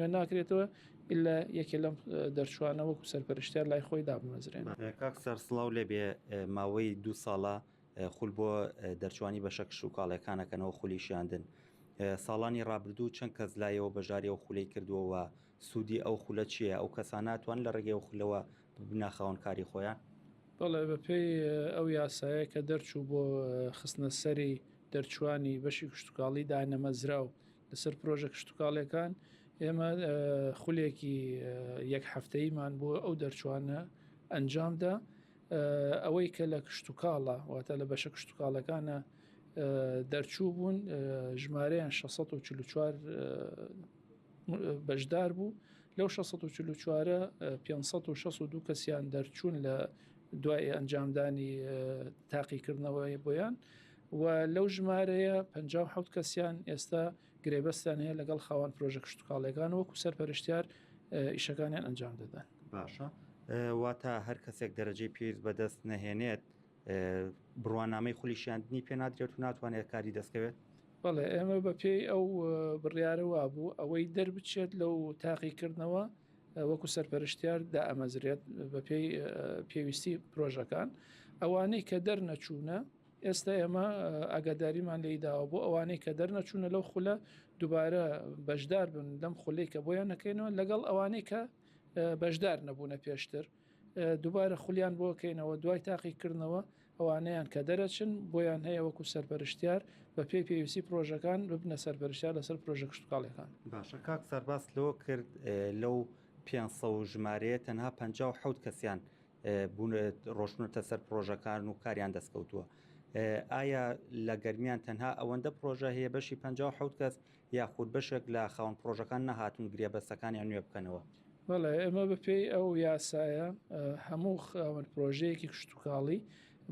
نوێ ناکرێتەوە ئللا یەکێ لەم دەرچوانە وەکو سەرپەرشتیار لای خۆی دابمەزرێن. کاک سەر سڵاو لێبێ ماوەی دوو ساڵە خول بۆ دەرچوانی بەشە کشتوکاڵیەکانەکەنەوە خولی شیاندن ساڵانی ڕابردوو چەند کەس لایەوە بەشداری ئەو خولەی کردووە و سوودی ئەو خولە چییە ئەو کەسانە ناتوان لە ڕێگەی ئەو خولەوە ببنە خاوەن کاری خۆیان؟ بەڵێ بەپێی ئەو یاسایە کە دەرچوو بۆ خستنە سەری دەرچوانی بەشی کشتوکاڵی دانەمەزراو لەسەر پرۆژە کشتوکاڵیەکان ئێمە خولێکی یەک هەفتەییمان بۆ ئەو دەرچوانە ئەنجامدا ئەوەی کە لە کشتوکاڵە واتە لە بەشە کشتوکاڵەکانە دەرچوو بوون ژمارەیان 644 بەشدار بوو لەو 644 562 کەسیان دەرچوون لە دوای ئەنجامدانی تاقیکردنەوەی بۆیان و لەو ژمارەیە 57 کەسیان ئێستا گرێبەستیان هەیە لەگەڵ خاوەن پرۆژە کشتتوکاڵەکان وەکو سەرپەرشتیار ئیشەکانیان ئەنجام دەدەن. باشە واتە هەر کەسێک دەرەجەی پێویست بەدەست نەهێنێت بڕوانامەی خولی شیاندنی پێ نادرێت و ناتوانێت کاری دەستکەوێت؟ بەڵێ ئێمە بە پێی ئەو بڕیارە وابوو ئەوەی دەربچێت لەو تاقیکردنەوە وەکو سەرپەرشتیار دائەمەزرێت بە پێی پێویستی پرۆژەکان ئەوانەی کە دەرنەچوونە ئێستا ئێمە ئاگاداریمان لێی داوە بۆ ئەوانەی کە دەرنەچوونە لەو خولە دووبارە بەشدار بن لەم خولەی کە بۆیان نەکەینەوە لەگەڵ ئەوانەی کە بەشدار نەبوونە پێشتر دووبارە خولیان بۆ کەینەوە دوای تاقیکردنەوە ئەوانەیان کە دەرەچن بۆیان هەیە وەکو سەرپەرشتیار بە پێی پێویستی پرۆژەکان ببنە سەرپەرشتیار لەسەر پرۆژە کشتتوکاڵەکان. باشە کاک سەرباز لەوە کرد لەو 500 ژمارەیە تەنها 57 کەسیان بوون ڕۆشتونەتە سەر پرۆژەکان و کاریان دەستکەوتووە ئایا لە گەرمیان تەنها ئەوەندە پرۆژە هەیە بەشی 57 کەس یاخود بەشێک لە خاوەن پرۆژەکان نەهاتون گرێبەستەکانیان نوێ بکەنەوە؟ بەڵێ ئێمە بەپێی ئەو یاسایە هەموو خاوەن پرۆژەیەکی کشتتوکاڵی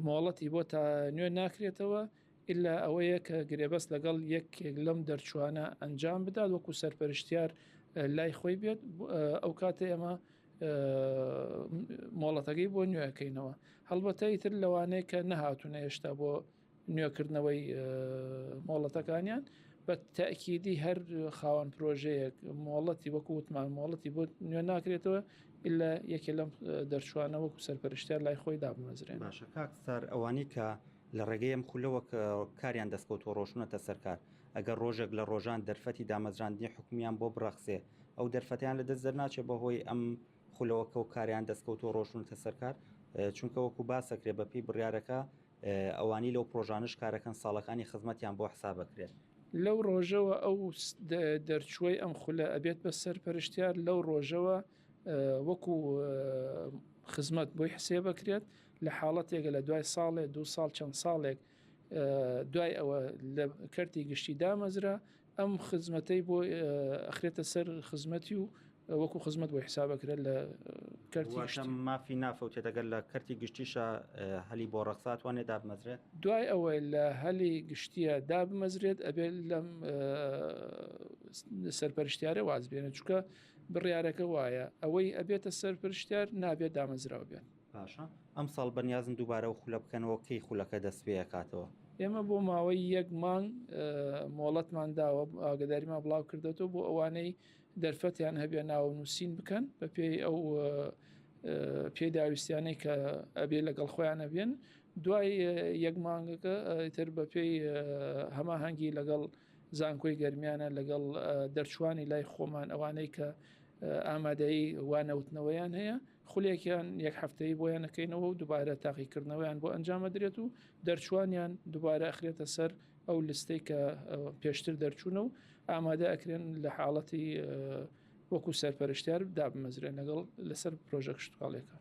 مۆڵەتی بۆ تا نوێ ناکرێتەوە ئللا ئەوەیە کە گرێبەست لەگەڵ یەکێک لەم دەرچوانە ئەنجام بدات وەکو سەرپەرشتیار لای خۆی بێت ئەو کاتە ئێمە مۆڵەتەکەی بۆ نوێکەینەوە هەڵبەتە ئیتر لەوانەیە کە نەهاتوونە هێشتا بۆ نوێکردنەوەی مۆڵەتەکانیان بە تاکیدی هەر خاوەن پرۆژەیەک مۆڵەتی وەکو وتمان مۆڵەتی بۆ نوێ ناکرێتەوە ئللا یەکێ لەم دەرچوانە وەکو سەرپەرشتیار لای خۆی دابمەزرێن. باشە کاک ستار ئەوانەی کە لە ڕێگەی ئەم خولەوە کە کاریان دەستکەوتووە ڕۆشتونەتە سەر کار ئەگەر ڕۆژێک لە ڕۆژان دەرفەتی دامەزراندنی حکومیان بۆ بڕەخسێ ئەو دەرفەتیان لە دەست دەرناچێ بەهۆی ئەم خولەوە کە و کاریان دەستکەوتووە ڕۆشتونەتە سەر کار چونکە وەکو باسەکرێ بەپێی بڕیارەکە ئەوانی لەو پرۆژانش کارەکەن ساڵەکانی خزمەتیان بۆ حسابەکرێت. لەو ڕۆژەوە ئەو دەرچووەی ئەم خولە ئەبێت بە سەرپەرشتیار لەو ڕۆژەوە وەکو خزمەت بۆی حسێبەکرێت لە حاڵەتێکە لە دوای ساڵێ دو ساڵ چەند ساڵێک دوای ئەوە لە کەرتی گشتی دامەزرا ئەم خزمەتەی بۆ ئەخرێتە سەر خزمەتی و وەکو خزمەت بۆ حسابەکرێت لە کەرتی مافی نافەوتێت ئەگەر لە کەرتی گشتیشە هەلی بۆ ڕەخساتوانێت دابمەزرێت دوای ئەوەی لە هەلی گشتیە دابمەزرێت ئەبێت لەم سەرپەرشتیارە واز بێنێت چونکە بڕیارەکە وایە ئەوەی ئەبێتە سەرپەرشتیار نابێت دامەزراو بێت. باشە ئەمساڵ بەنیازن دووبارە ئەو خولە بکەنەوە کەی خولەکە دەست پێ ئەکاتەوە؟ ئێمە بۆ ماوەی یەک مانگ مۆڵەتمان داوە ئاگداریمان بڵاو کردێتەوە بۆ ئەوانەی دەرفەتیان هەبێ ناوە نووسین بکەن بە پێی ئەو پێداویستیانەی کە ئەبێ لەگەڵ خۆیان هەبێن دوای یەک مانگەکە تر بە پێی هەماهەنگی لەگەڵ زانکۆی گەرمیانە لەگەڵ دەرچوانی لای خۆمان ئەوانەی کە ئامادەی وانەوتنەوەیان هەیە خولێکیان یەک هەفتەیی بۆیان نەکەینەوە و دووبارە تاقیکردنەوەیان بۆ ئەنجامەدرێت و دەرچوانیان دووبارە ئەخرێتە سەر ئەو لستەی کە پێشتر دەرچوونە و ئامادە ئەکرێن لە حاڵەتی وەکو سەرپەرشتیار دابمەزرێن لەگەڵ لەسەر پرۆژە کشتتوکاڵیەکان.